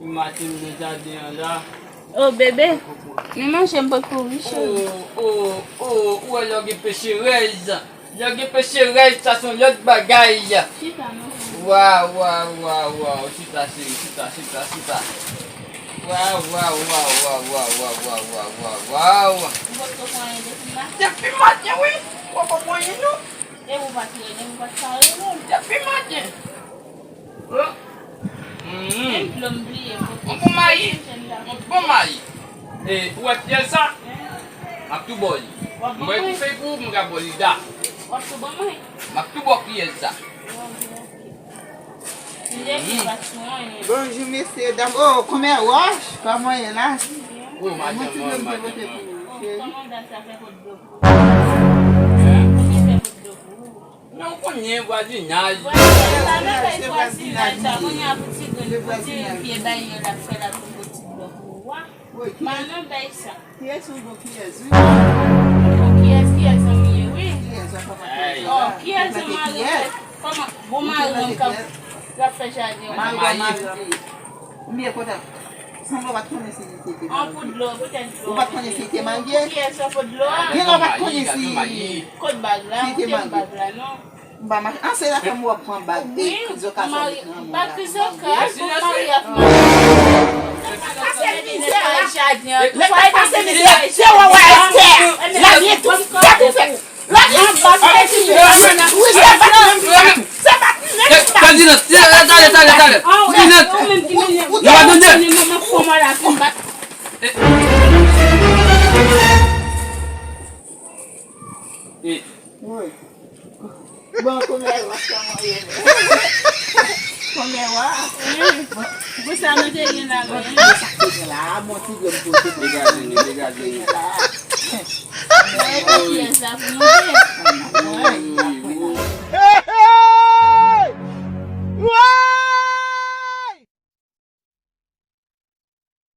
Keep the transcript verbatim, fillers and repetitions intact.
Maten m nan jaden an la. O bebe, men manje m poko wi cheri. O, o, o, ou wè lè w gen pecherèz. Lè w gen pecherèz, sa se yon lòt bagay. Chita non. Waw, waw, waw, waw. Chita cheri, chita, chita, chita. Waw, waw, waw. Ou potko pran anyen depi maten? Depi maten wi. Ou poko pran anyen non. E ou pa t rele m, ou pa t ka rele m. Depi maten. Menm dlo m bliye pote. Yon bon mayi. Yon bon mayi. E, ou wè pyès sa? M ap tou ba w li. M wè kou fèy pou ou, m ka ba w li da. W ap tou ban mwen? M ap tou ba w pyès sa. Bonjou, mesye, dam. Oh, kòmè wòch, kòman ye la? Mwen ti dlo m te pote pou ou, cheri. Kòman dat sa fè pot dlo pou ou? Kòman fè pot dlo pou ou? Men w konnen vwazinaj. Vwazinaj, sa nan bèl vwazinaj la, kounye a pou ti grenn, pou ti pye bay yo l ap fè l ap vin pou ti blòk ou a. Wi, pa nan bèl sa. Kiyès ou bon kiyès, wi. Bon kiyès, kiyès zanmi ye, wi. Kiyès, w ap papa kiyès. Oh, kiyès zanmi w, kiyès. Kòman? Bon mari w k ap, k ap fè jaden w. Mari w, mari w. M byen kontan. Sanble w pa t konnen si li te te marye. An pou dlo, poutèt dlo. Ou pa t konnen si li te marye? Pou kiyès w pot dlo a? Gen lè w pa t konnen si. Kot bag la? Si li te marye. Bag la, non. M pa mache. An, se la fè m wè w ap pran bag. Wi, e, krizoka sa w mete nan men w la. Pa krizoka, bon mari ap marye. Pase mizè la. Lè w pase mizè, se wè wè Esther. Lavi tou, lavi fè. Lavi tou. Wi, se pa menm sa tou. Se pa menm sa. Talè, talè, talè, talè. Ou menm ki mennen. Ou pa tande. Manman fò mwen la fin bat. Wi. Bon, kòmè wa, kòman ye menm? Kòmè wa? Wi. Pou sa nou te gen la, wi. Bon, sa te gen la, bon, ti grenn pote. Degaje nou, degaje nou. Mwen, pou pyès la, pou nou.